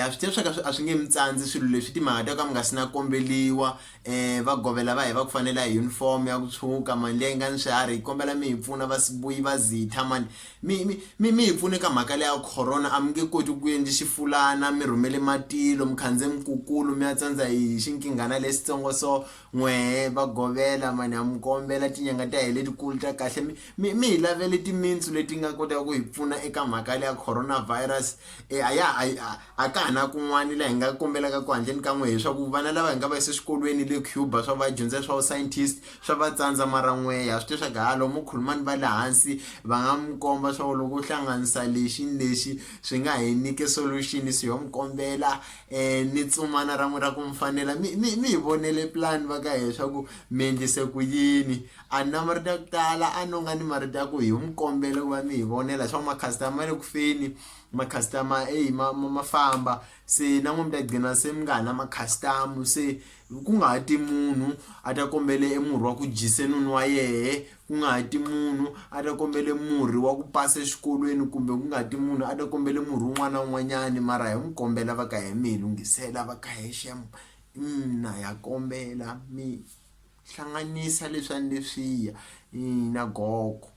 Ha swi tiva swa ku a swi nge mi tsandzi swilo leswi timhaka ta ka mi nga si na kombeliwa va govela va hi va ku fanela hi uniform ya ku tshuka mani leyi nga ni swiharhi hi kombela mi hi pfuna va sibuyi va zitha mani mi mi mi mi hi pfune ka mhaka leya corona a mi nge koti ku endli xifulana mi rhumele matilo mi khandziye mikukulu mi ya tsandza hi xinkinghana lexitsongo so n'wehe va govela mani ha mi kombela tinyanga ta hina letikulu ta kahle mi mi mi hi lavele timintsu leti nga kotaka ku hi pfuna eka mhaka leya corona virus e a ya a a ka ha na kun'wani laha hi nga kombelaka ku handleni ka n'we leswaku vana lava hi nga va yisa exikolweni le Cuba swa va dyondza swa scientist swa va tsandza mara n'we ha swi tiva swa ku ha lomu khulumani va le hansi va nga mi komba swa ku loko u hlanganisa lexi ni lexi swi nga hi nyike solution se ho mi kombela ni tsumana ra n'we ra ku mi fanela mi mi mi hi vonele plan va ka hina swa ku mi endlise ku yini a ni na marito ya ku tala a no nga ni marito ya ku hi mi kombela ku va mi hi vonela swa ku ma-customer ma le ku feni ma-customer eyi ma ma ma famba se na n'we mi ta gcina se mi nga ha na ma-customer se ku nga ha ti munhu a ta kombele e murhi wa ku dyise nuna wa yehe ku nga ha ti munhu a ta kombele murhi wa ku pasa exikolweni kumbe ku nga ha ti munhu a ta kombele murhi wun'wana na wun'wanyani mara hi n'wi kombela va ka hi mi hi lunghisela va ka he xem ina ha kombela mi hlanganisa leswiya ni leswiya na gogo.